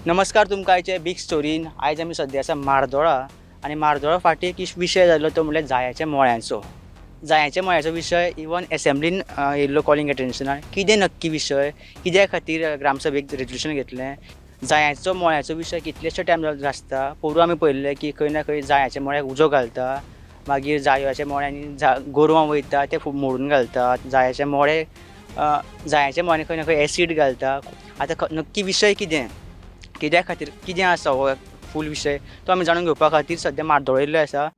नमस्कार तुमकां आयचे बीग स्टोरीन. आयज आमी सद्या आसा म्हार्दोळा आनी म्हार्दोळा फाटीं एक विशय जाल्लो तो म्हणल्यार जायाच्या मळ्यांचो. जायाच्या मळ्याचो विशय इवन एसेंब्लीन येयल्लो कॉलिंग एटेन्शनाक. कितें नक्की विशय, कित्या खातीर ग्रामसभेक रेजोल्युशन घेतलें? जायाचो मळ्याचो विशय कितलेशे टायम आसता. पोरूं आमी पळयल्लें की खंय ना खंय जायाच्या मळ्याक उजो घालता, मागीर जायाच्या मळ्यांनी गोरवां वयता ते मोडून घालतात, जायाचे मळे जायाच्या मळ्यांनी खंय ना खंय एसीड घालता. आतां नक्की विशय कितें, कित्या खातीर कितें आसा हो फूल विशय तो आमी जाणून घेवपा खातीर सद्या म्हार्दोळ येयल्ले आसा.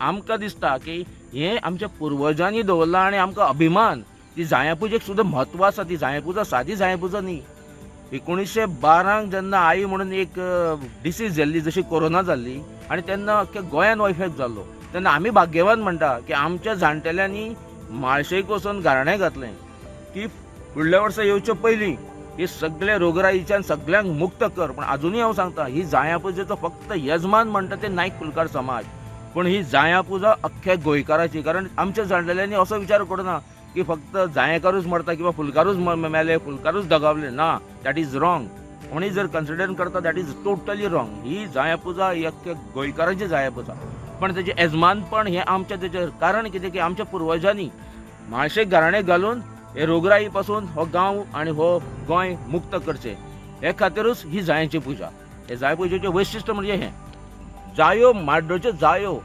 आमकां दिसता की हें आमच्या पुर्वजांनी दवरलां आनी आमकां अभिमान ती जायां पुजेक सुद्दां म्हत्व आसा. ती जायां पुजा सादी जायां पुजा न्ही. 1912 जेन्ना आई म्हणून एक डिसीज जाल्ली, जशी कोरोना जाल्ली आनी तेन्ना अख्ख्या गोंयान हो इफेक्ट जाल्लो, तेन्ना आमी भाग्यवान म्हणटा की आमच्या जाणटेल्यांनी माळशेक वचून गाराणें घातलें की फुडल्या वर्सा येवचे पयलीं ही सगळे रोगराईच्यान सगळ्यांक मुक्त कर. पूण आजुनूय हांव सांगता, ही जायां पुजेचो फक्त यजमान म्हणटा ते नायक फुलकार समाज, पूण ही जायां पुजा अख्ख्या गोंयकाराची. कारण आमच्या जाणटेल्यांनी असो विचार करुना की फक्त जायेंकारूच मरता किंवा फुलकारूच मेले, फुलकारूच दगावले ना. That is wrong. कोणी जर कन्सिडर करता that is totally wrong. ही जायां पुजा ही अख्ख्या गोंयकारांची जायां पुजा, पण तेजें येजमानपण हें आमच्या तेजेर. कारण कितें की आमच्या पुर्वजांनी माळशेक घराणें घालून हे रोगराई पासून हो गांव आनी हो गोंय मुक्त करचें हे खातीरूच ही जायांची पुजा. हे जाय पुजेचें वैशिश्ट म्हणजे हें जायो, म्हाड्डोळच्यो जायो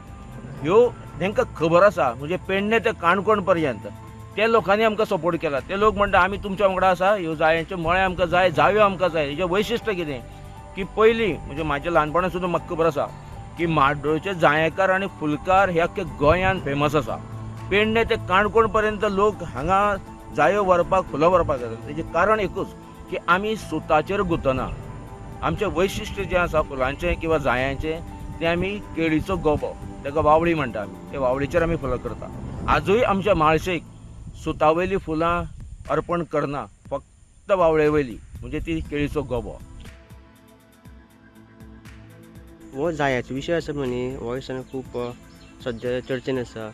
ह्यो तांकां खबर आसा, म्हणजे पेडणे ते काणकोण पर्यंत ते लोकांनी आमकां सपोर्ट केला. ते लोक म्हणटा आमी तुमच्या वांगडा आसा, ह्यो जायांचे मळे आमकां जाय, जायो आमकां जाय. हेजें वैशिश्ट कितें की पयलीं म्हणजे म्हाज्या ल्हानपणान सुद्दां म्हाका खबर आसा की म्हाड्डोळचे जायेकार आनी फुलकार हे अख्खे गोंयान फेमस आसा. पेडणे ते काणकोण पर्यंत लोक हांगा जायो व्हरपाक, फुलां व्हरपाक येता. तेजें कारण एकूच की आमी सुताचेर गुंतना. आमचें वैशिश्ट जें आसा फुलांचें किंवा जायांचें तें आमी केळीचो गोबो, ताका वावळी म्हणटा आमी, ते वावळीचेर आमी फुलां करता. आजूय आमच्या माळशेक सुता वयलीं फुलां अर्पण करना, फक्त वावळे वयली, म्हणजे ती केळीचो गोबो. हो जायाचो विशय आसा म्हणी हो दिसांनी खूब सद्या चर्चेन आसा.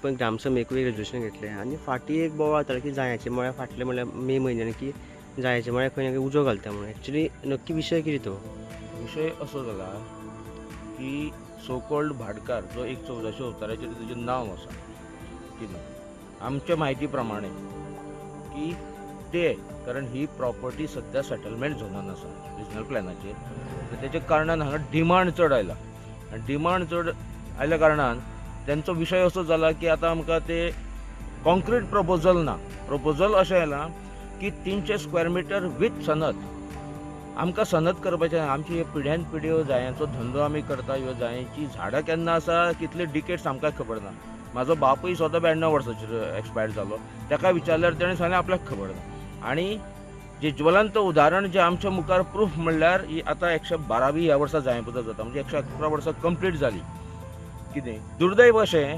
पण ग्रामसभेकूय रेजोल्युशन घेतलें आनी फाटीं एक बोवाळ जातालो की जायाचे मळ्या फाटले म्हणल्यार मे म्हयन्यान की जायाच्या मळ्याक खंय ना खंय उजो घालता म्हणून. एक्चुली नक्की विशय कितें तो? विशय असो जाला की सो कॉल्ड भाटकार जो एक 1400 अवताराचेर तेजें नांव आसा, कितें आमच्या म्हायती प्रमाणे की ते, कारण ही प्रॉपर्टी सद्या सेटलमेंट झोनान आसा रिजनल प्लॅनाचेर, तेच्या कारणान हांगा डिमांड चड आयला आनी डिमांड चड आयल्या कारणान तेंचो विशय असो जाला की आतां आमकां ते कॉन्क्रीट प्रपोजल ना. प्रपोजल अशें आयलां की 300 स्क्वेअर मिटर वीथ सनद. आमकां सनद करपाचें, आमची हे पिढ्यान पिढ्यो जायांचो धंदो आमी करता. ह्यो जायांची झाडां केन्ना आसा, कितले डिकेट्स आमकां खबर ना. म्हाजो बापूय स्वता 92 वर्सांचेर एक्सपायर जालो, ताका विचारल्यार तेणें सांगलें आपल्याक खबर ना. आनी जे ज्वलंत उदाहरण जें आमच्या मुखार प्रूफ म्हणल्यार ही आतां 112वी ह्या वर्सा जायां पुजा जाता, म्हणजे 111 वर्सां कंप्लीट जाली. कितें दुर्दैव अशें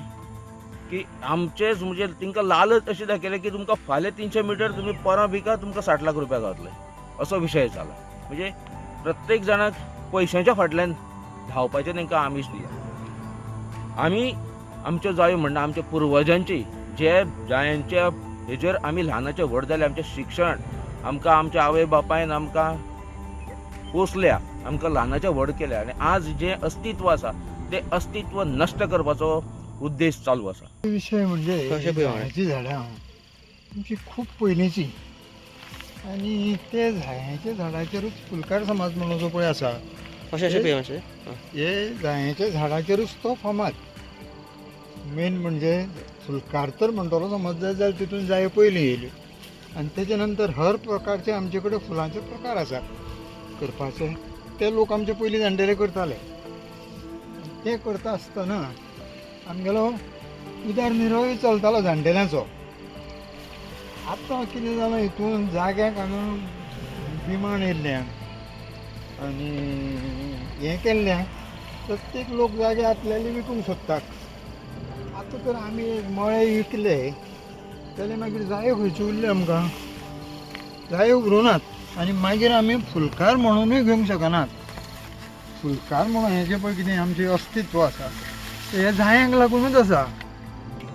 की आमचेच म्हणजे तांकां लालच अशी दाखयलें की तुमकां फाल्यां 300 मिटर तुमी परां विका, तुमकां 60 लाख रुपया गावतले, असो विशय जाला. म्हणजे प्रत्येक जाणाक पयशांच्या फाटल्यान धांवपाचें तांकां आमीश दिला. आमी आमच्यो जायो म्हणना, आमच्या पुर्वजांची जे जायांच्या हेजेर आमी ल्हानाचे व्हड जाले, आमचें शिक्षण आमकां आमच्या आवय बापायन आमकां पोसल्या, आमकां ल्हानाचे व्हड केल्या आनी आज जें अस्तित्व आसा तें अस्तित्व नश्ट करपाचो उद्देश चालू आसा. विशय म्हणजे कशें पळय? जायांची झाडां आमची खूब पयलींची आनी ते जायांच्या झाडाचेरूच फुलकार समाज म्हणून जो पळय आसा, कशें अशें पळय मातशें हे जायांच्या झाडाचेरूच तो फामाद. मेन म्हणजे फुलकार तर म्हणटलो समज जाय जाल्यार तितून जायो पयलीं येयल्यो आनी तेजे नंतर हर प्रकारचे आमचे कडेन फुलांचे प्रकार आसात करपाचे, ते लोक आमचे पयलीं जाणटेले करताले. ते करता आसतना आमगेलो उदरनिर्वाहय चलतालो जाणटेल्यांचो. आतां कितें जालां, हितून जाग्याक हांगा डिमांड येयल्ल्यान आनी हें केल्ल्यान प्रत्येक लोक जागे आपल्याले विकूंक सोदतात. आतां तर आमी मळे विकले जाल्यार मागीर जायो खंयच्यो उरल्यो आमकां? जायो उरुनात आनी मागीर आमी फुलकार म्हणुनूय घेवंक शकनात. फुलकार म्हणून हें जें पळय कितें आमचें अस्तित्व आसा तें ह्या जायांक लागुनूच आसा.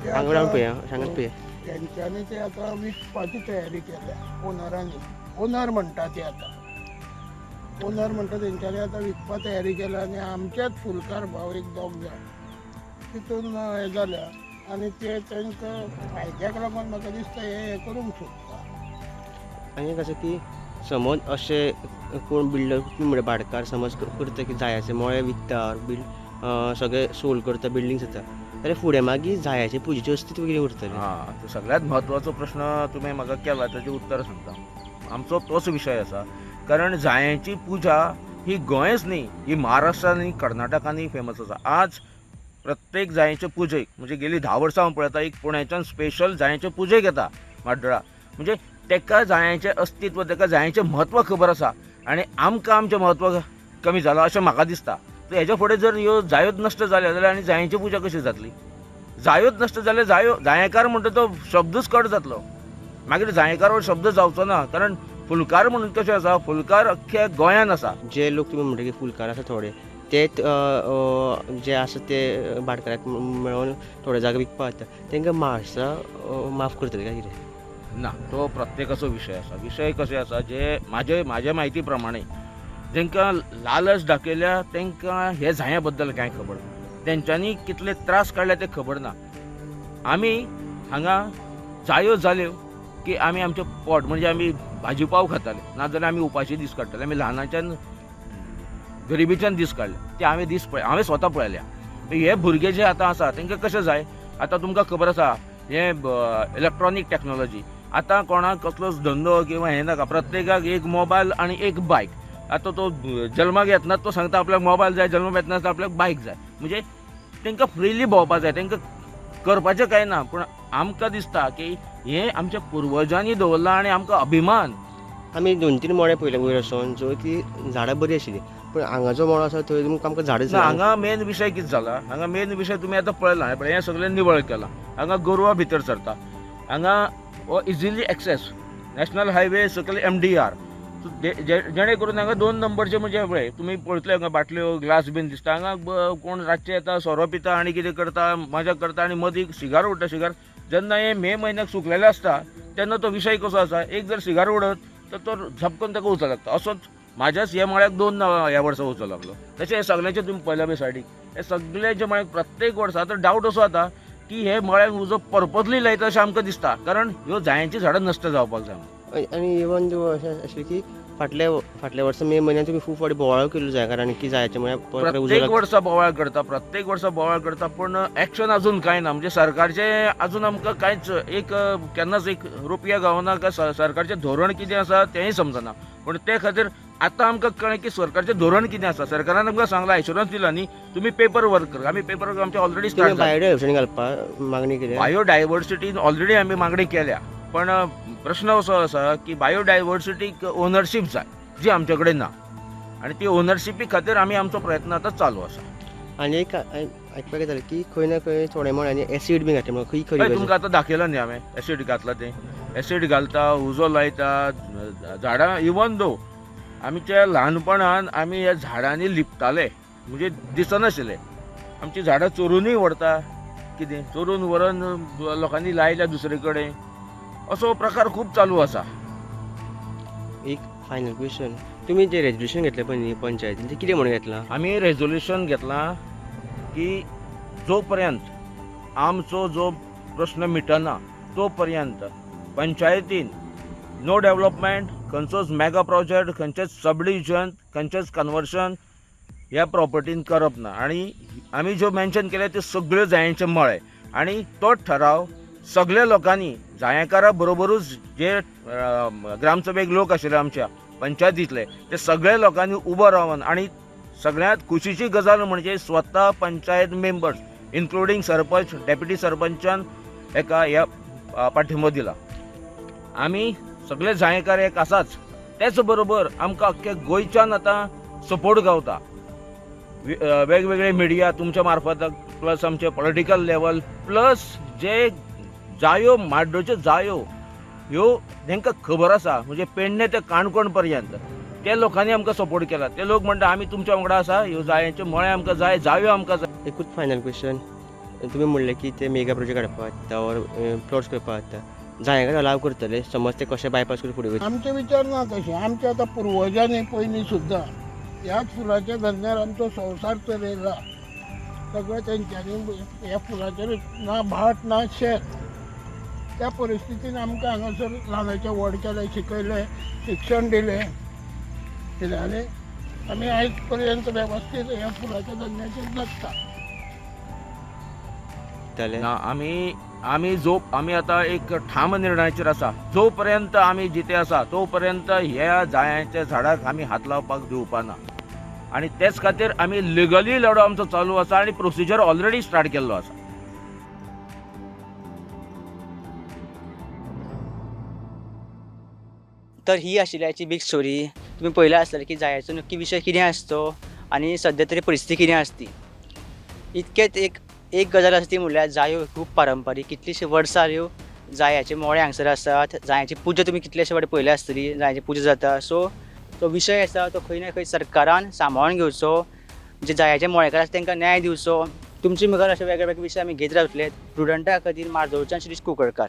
ते हांगा रावन आतां पळया, सांगात पळया. तेंच्यांनी ते आतां विकपाची तयारी केल्या ओनरांनी. ओनर म्हणटा ते आतां, ओनर म्हणटा तेंच्यांनी आतां विकपा तयारी केल्या आनी आमचेच फुलकार भाव एक दोग जाण तितून हें जाल्या आनी ते तांकां फायद्याक लागून म्हाका दिसता हे हें करूंक सोदता. आनी एक आसा की समज अशें कोण बिल्डर म्हणल्यार भाटकार समज करता की जायाचे मळे विकता, बिल्ड सगळे सोल करता, बिल्डींग्स जाता, जाल्यार फुडें मागीर जायाचे पुजेचें अस्तित्व कितें उरतलें? हां, तो सगळ्यांत म्हत्वाचो प्रश्न तुवें म्हाका केला ताचें उत्तर सांगता. आमचो तोच विशय आसा, कारण जायांची पुजा ही गोंयच न्ही, ही महाराष्ट्रान आनी कर्नाटकानूय फेमस आसा. आज प्रत्येक जायेचे पुजेक म्हणजे गेली 10 वर्सां हांव पळयता, एक पुण्याच्यान स्पेशल जायांचे पुजेक येता म्हाड्डोळा. म्हणजे तेका जायांचें अस्तित्व, तेका जायांचें म्हत्व खबर आसा आनी आमकां आमचें म्हत्व कमी जालां अशें म्हाका दिसता. तर हेज्या फुडें जर ह्यो जायोच नश्ट जाल्यो जाल्यार आनी जायांची पुजा कशी जातली? जायोच नश्ट जाल्यार जायो जायेकार म्हणटा तो शब्दूच कट जातलो. मागीर जायेकार हो शब्द जावचो ना, कारण फुलकार म्हणून कशें आसा, फुलकार अख्ख्या गोंयान आसा. जे लोक तुमी म्हणटा की फुलकार आसा थोडे, ते जे आसा ते भाटकाराक मेळोन थोडे जागे विकपाक वता, तांकां म्हापसा माफ करतले काय कितें? ना, तो प्रत्येकाचो विशय आसा. विशय कशें आसा, जे म्हाजे म्हाजे म्हायती प्रमाणे जेंकां लालच दाखयल्या तांकां हे जायां बद्दल कांय खबर ना, तेंच्यांनी कितले त्रास काडल्या ते खबर ना. आमी हांगा जायो जाल्यो की आमी आमचें पोट म्हणजे आमी भाजी पाव खाताले, नाजाल्यार आमी उपाशी दीस काडटाले. आमी ल्हानाच्यान गरिबीच्यान दीस काडले, ते हांवें दीस पळय, हांवें स्वता पळयल्या. हे भुरगे जे आतां आसा तांकां कशें जाय, आतां तुमकां खबर आसा हें इलेक्ट्रॉनीक टॅक्नोलॉजी, आतां कोणाक कसलोच धंदो किंवा हें नाका, प्रत्येकाक एक मोबायल आनी एक बायक. आतां तो जल्माक येतना तो सांगता आपल्याक मोबायल जाय, जल्माक येतना आपल्याक बायक जाय. म्हणजे तांकां फ्रिली भोंवपा जाय, तांकां करपाचें कांय ना. पूण आमकां दिसता की हें आमच्या पुर्वजांनी दवरलां आनी आमकां अभिमान. आमी 2-3 मळे पळयले वयर वचोन, जो की झाडां बरीं आशिल्लीं, पूण हांगा जो मळो आसा थंय तुमकां आमकां झाडां ना, दिसना. हांगा मेन विशय कितें जाला, हांगा मेन विशय तुमी आतां पळयला, पळय हें सगळें निवळ केलां, हांगा गोरवां भितर सरता, हांगा हो इजिली एक्सेस नॅशनल हायवे सकयल MDR, जेणे करून हांगा 2 नंबरचे म्हणजे पळय तुमी पळयतले हांगा बाटल्यो ग्लास बीन दिसता. हांगा कोण रातचे येता, सोरो पिता आनी कितें करता, मजा करता आनी मदीं सिगार उडटा. सिगार जेन्ना हे मे म्हयन्याक सुकलेले आसता तेन्ना तो विशय कसो आसा, एक जर सिगार उडत तर तो झपकन ताका उजो लागता. असोच म्हाज्याच ह्या मळ्याक 2 ह्या वर्सा उजो लागलो. तशें हे सगळ्यांचे तुमी पळयला बी सायडीक, हे सगळ्यांचे मळ्याक प्रत्येक वर्सा आतां डावट असो जाता की हे मळ्याक उजो पर्पजली लायता अशें आमकां दिसता, कारण ह्यो जायांचीं झाडां नश्ट जावपाक जाय. आनी इवन दो अशें आशिल्लें की फाटल्या फाटल्या वर्सा मे म्हयन्यान तुमी खूब फावटी बोवाळ केल्लो जायकारांनी की जायाच्या मळ्याक परत उजो प्रत्येक लागता. वर्सा बोवाळ करता, प्रत्येक वर्सा बोवाळ करता, पूण एक्शन अजून कांय ना. म्हणजे सरकारचें अजून आमकां कांयच एक केन्नाच एक रुपया गावना काय सरकारचें धोरण कितें आसा तेंय समजना. पूण ते खातीर आतां आमकां कळ्ळें की सरकारचें धोरण कितें आसा. सरकारान आमकां सांगलां, एश्योरन्स दिला न्ही, तुमी पेपर वर्क करा. आमी पेपर वर्क आमचें ऑलरेडी तुमी स्टार्ट जालें. बायोडायवर्सिटी घालपाक मागणी केल्या? बायोडायवर्सिटीन ऑलरेडी आमी मागणी केल्या, पण प्रश्न असो आसा की बायोडायवर्सिटीक ओनरशीप जाय, जी आमचे कडेन ना, आनी ती ओनरशिपी खातीर आमी आमचो प्रयत्न आतां चालू आसा. आनी एक आयकपाक येतालें की खंय ना खंय थोडे मळ्यांनी एसीड बी घातले म्हणून, खंय खरी हय, गजाल? तुमकां आतां दाखयलां न्ही हांवें, एसीड घातला तें, एसीड घालता, उजो लायता झाडां. इवन दो आमच्या ल्हानपणान आमी ह्या झाडांनी लिपताले, म्हणजे दिसनाशिल्ले. आमचीं झाडां चोरुनूय व्हरता, कितें चोरून व्हरून लोकांनी लायल्या दुसरे कडेन, असो प्रकार खूब चालू आसा. एक फायनल क्वेश्चन, तुमी जें रेजोल्युशन घेतलें पळय न्ही पंचायतीन, तें कितें म्हणून घेतलां? आमी रेजोल्युशन घेतलां की जो पर्यंत आमचो जो प्रश्न मिटना तो पर्यंत पंचायतीन नो डेवलपमेंट, खंयचोच मेगा प्रोजेक्ट, खंयचेच सबडिविजन, खंयचेच कन्वर्शन ह्या प्रॉपर्टीन करप ना. आनी आमी ज्यो मेन्शन केल्या त्यो सगळ्यो जायांचे मळे, आनी तो ठराव सगळ्या लोकांनी जायेकारा बरोबरूच जे ग्रामसभेक लोक आशिल्ले आमच्या पंचायतींतले, ते सगळ्या लोकांनी उबो रावन, आनी सगळ्यांत खुशीची गजाल म्हणजे स्वता panchayat members including sarpanch, deputy सरपंचान एका ह्या पाठिंबो दिला. आमी सगळे जायेकार एक आसाच, तेच बरोबर आमकां अख्ख्या गोंयच्यान आतां सपोर्ट गावता. वेगवेगळे मिडिया तुमच्या मार्फत, प्लस आमचे पॉलिटिकल लेवल, प्लस जे जायो म्हाड्डोच्यो जायो ह्यो तांकां खबर आसा, म्हणजे पेडणे ते काणकोण पर्यंत ते लोकांनी आमकां सपोर्ट केला. ते लोक म्हणटा आमी तुमच्या वांगडा आसा, ह्यो जायांच्यो मळे आमकां जाय, जायो आमकां जाय. एकूच फायनल क्वेश्चन, तुमी म्हणलें की ते मेगा प्रोजेक्ट हाडपाक जाता ऑर प्लॉट्स करपाक जाता, जायांक अलाव करतले समज ते कशें बायपास करून फुडें वयतले? आमचे विचार ना तशें. आमच्या आतां पुर्वजांनी पयलीं सुद्दां ह्याच फुलाच्या धंद्यार आमचो संवसार चलयला. सगळें तेंच्यांनी ह्या फुलाचेरूच, ना भाट ना शेत. त्या परिस्थितीन आमकां हांगासर ल्हानाचें व्हड केलें, शिकयलें, शिक्षण दिलें कितें, आनी आमी आयज पर्यंत वेवस्थीत ह्या फुलाच्या धंद्याचेर जगता. ना, आमी आमी जो आमी आतां एक ठाम निर्णयाचेर आसा, जो पर्यंत आमी जिते आसा तो पर्यंत ह्या जायांच्या झाडाक आमी हात लावपाक दिवपा ना. आनी तेच खातीर आमी लिगली लढो आमचो चालू आसा आनी प्रोसिजर ऑलरेडी स्टार्ट केल्लो आसा. तर ही आशिल्ली आयची बीग स्टोरी. तुमी पळयला आसतलें की जायाचो नक्की विशय कितें आसा तो आनी सद्या तरी परिस्थिती कितें आसा ती. इतकेंच एक एक गजाल आसा ती म्हणल्यार जायो खूब पारंपारीक, कितलींशीं वर्सां ह्यो जायाचे मोळे हांगसर आसात. जायांची पुजा तुमी कितलेशे फावटी पळयल्या आसतली, जायांची पुजा जाता. सो तो विशय आसा तो खंय ना खंय सरकारान सांबाळून घेवचो, जे जायाचे मोळेकार आसा तांकां न्याय दिवचो. तुमचे मुखार अशे वेगळे वेगळे विशय आमी घेत रावतले. प्रुडंटा खातीर मार्दोळच्यान शिरीष कुंकळकार.